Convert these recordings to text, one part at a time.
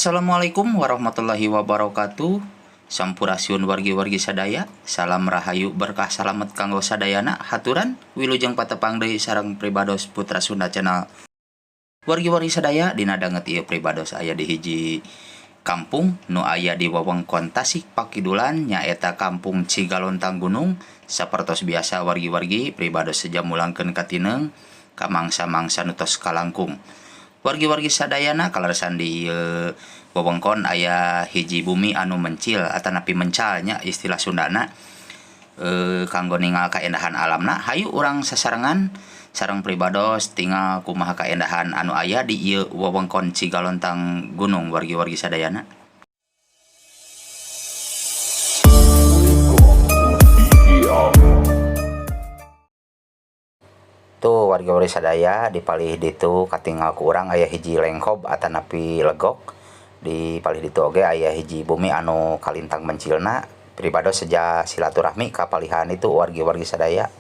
Assalamualaikum warahmatullahi wabarakatuh. Sampurasun wargi-wargi sadaya. Salam rahayu berkah salamet kanggo sadayana. Haturan wilujeng patepang deui sareng pribados Putra Sunda Channel. Wargi-wargi sadaya dina danget ieu pribados aya di hiji kampung nu aya di wewengkon Tasik Pakidulan, nyaeta Kampung Cigalontang Gunung. Sapertos biasa wargi-wargi, pribados seja mulangkeun katineung ka mangsa-mangsa nu tos kalangkung. Wargi-wargi sadayana, kaleresan di ieu wewengkon aya hiji bumi anu mencil atanapi mencalnya istilah Sundana, kanggo ningal kaendahan alamna, hayu urang sasarengan sareng pribados tingal kumaha kaendahan anu aya di ieu wewengkon Cigalontang Gunung, wargi-wargi sadayana. Tuh wargi-wargi sadaya, di palih ditu katingal ku urang aya hiji lengkob atanapi legok. Di palih ditu oge aya hiji bumi anu kalintang mencilna. Pribados seja silaturahmi ka palihan itu wargi-wargi sadaya.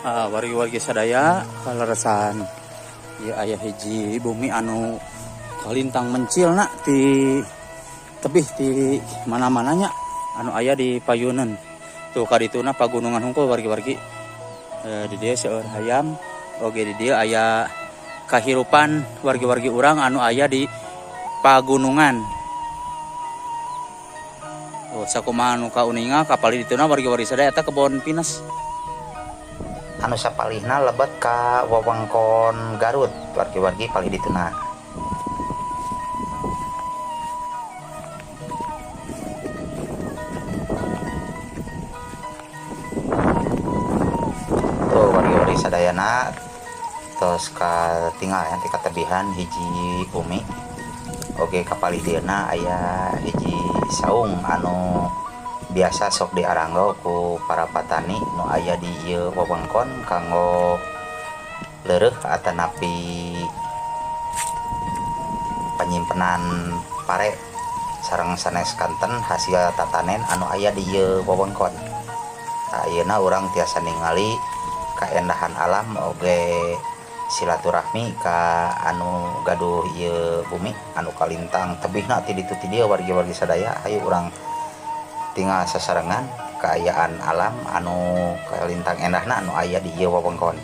Ah, wargi-wargi sadaya, kaleresan ieu aya hiji bumi anu kalintang mencilna ti tebih ti mana-mananya anu aya di payunan. Tuh kadituna pagunungan hungkul wargi-wargi. Di dieu seueur hayam, oge di dieu aya kahirupan wargi-wargi urang anu aya di pagunungan. Oh, sakumaha anu kauninga kapalih dituna wargi-wargi sadaya eta kebon pinus anu sapalihna lebet ka wewengkon Garut, wargi-wargi, palih dituna. Tuh wargi-wargi sadayana, tos katingal ya ti katebihan hiji bumi, oge kapalih dieuna aya hiji saung anu biasa sok diaranggo ku para patani nu aya di ieu wewengkon kanggo leureuh atanapi panyimpenan pare sareng sanes kanten hasil tatanen anu aya di ieu wewengkon. Ayeuna urang tiasa ningali kaendahan alam oge silaturahmi ka anu gaduh ieu bumi anu kalintang tebihna ti ditu ti dieu, wargi-wargi sadaya. Hayu urang tingal sasarengan kaayaan alam anu kalintang endahna anu aya di ieu wewengkon.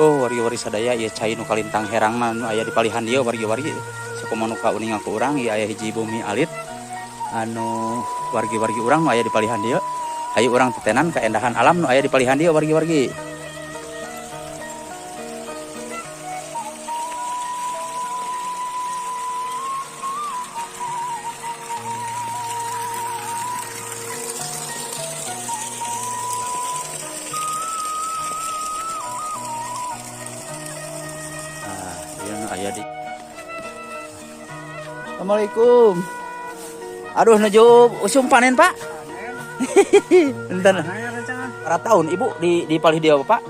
Oh, wargi-wargi sadaya, ieu cai nu kalintang herangna nu aya di palihan dieu, wargi-wargi. Sakumaha nu kauninga ku urang, ieu aya hiji bumi alit anu wargi-wargi urang nu aya di palihan dieu. Hayu urang tetenan kaendahan alam nu aya di palihan dieu, wargi-wargi. Aya di. Assalamualaikum. Aduh, nuju usum panen, Pak. Bentar. Para tahun Ibu di palih dieu, Pak.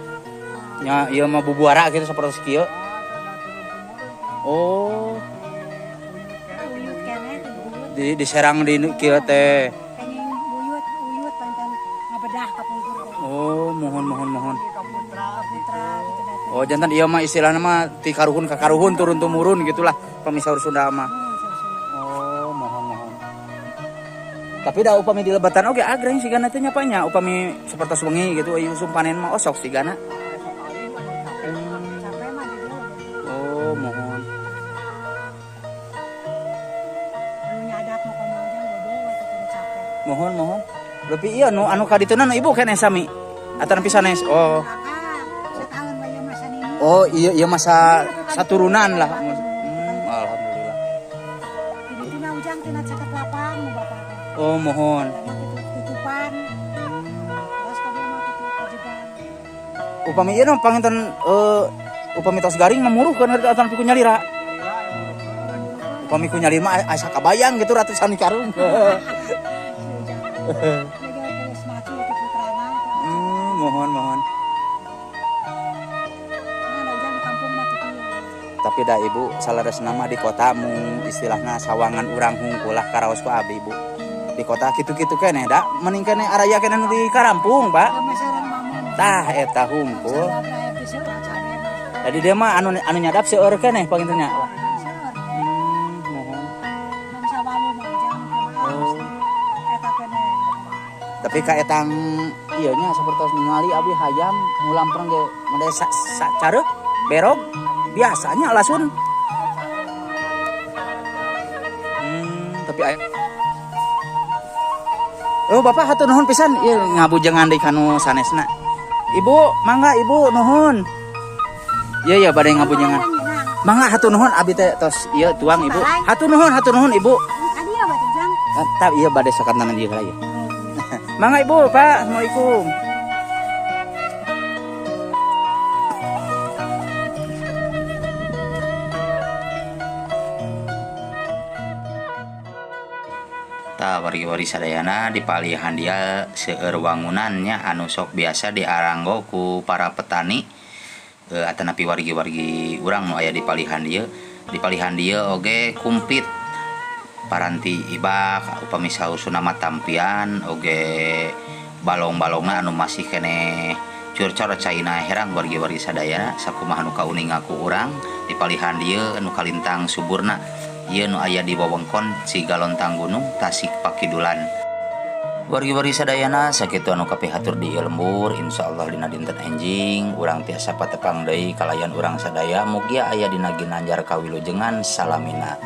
Nya ieu mah bubuara gitu sapertos kieu. Oh. Di serang di kieu teh. Buyut, buyut pantan ngabedah kapungkur. Oh, mohon mohon mohon. Putra gitu dah. Oh, jantan ieu mah istilahna mah ti karuhun ka karuhun turun tumurun gitulah pami saur Sunda mah. Oh, mohon mohon. Tapi da upami di lebatan oge agreng sigana teh nya, Pak, nya, upami sapertos wengi gitu ieu usum panen mah osok sigana. Capek mah di dieu. Oh, mohon. Anu nyadak mau komo jang bobo we teh kudu capek. Mohon mohon. Lebih iya nu anu kadituna nu ibu keneh sami. Atanapi sanes. Oh. Kakak. Oh iya iya masa saturunan lah. Alhamdulillah. Jadi tina ujang tina caket lapang nu bapak teh. Oh mohon. Karena tutupan. Terus ka dieu mah kitu kajegan. Upami ieu mah panginten upami tos garing mah muruhkeun harita atan ku nyalira. Upami ku nyalira mah asa kabayang gitu ratusan karung. Si ujang. Dia ge geus maju ti putrana. Mohon mohon. Nah, da ujang di kampung mah kitu. Tapi dah ibu salaresna mah di kota mung istilahna sawangan urang hungkul lah karaos ku abdi ibu. Di kota kitu-kitu keneh da mending keneh araya keneh nu di karampung, Pak. Meseran mamun. Tah eta hungkul. Sarua aya seueur cabe mah. Jadi dia mah anu anu nyadap seueur keneh panginten nya. Seueur. Mohon. Mangsa walu mah ujang kumaha Oh. eta keneh. Tapi ka etang ieu nya sapertos ningali abdi hayam ngulampreng ge made sa, sa careuh berog biasanya lasun. Tapi aya. Oh, Bapak hatur nuhun pisan ieu ngabujengan deui kanu sanesna. Ibu, mangga Ibu nuhun. Iya iya bade ngabujengan. Mangga hatur nuhun abdi teh tos ieu tuang Ibu. Hatur nuhun Ibu. Ka dieu bae teh jang. Tah ieu bade sakantanan ieu lah ieu. Mangga Ibu, Pak. Assalamualaikum. Tah wargi-wargi sadayana di palihan dia seueur wangunannya anu sok biasa diaranggo ku para petani atanapi wargi-wargi urang nu aya di palihan dieu. Di palihan dieu oge kumplit paranti ibak upami saur Sunda mah tampian oge balong-balongna anu masih keneh curcor caina herang wargi-wargi sadayana sakumaha nu kauninga ku urang di palihan dieu anu kalintang suburna ieu nu aya di wewengkon Cigalontang Gunung Tasik Pakidulan. Wargi-wargi sadayana sakitu anu kapihatur di ieu lembur, insyaallah dina dinten enjing urang tiasa patepang deui kalayan urang sadaya mugia aya dina ginanjar kawilujengan salamina.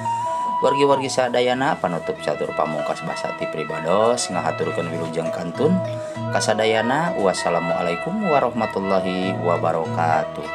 Wargi-wargi sadayana panutup catur pamungkas basa ti pribados ngahaturkeun wilujeng kantun kasadayana. Wassalamualaikum warahmatullahi wabarakatuh.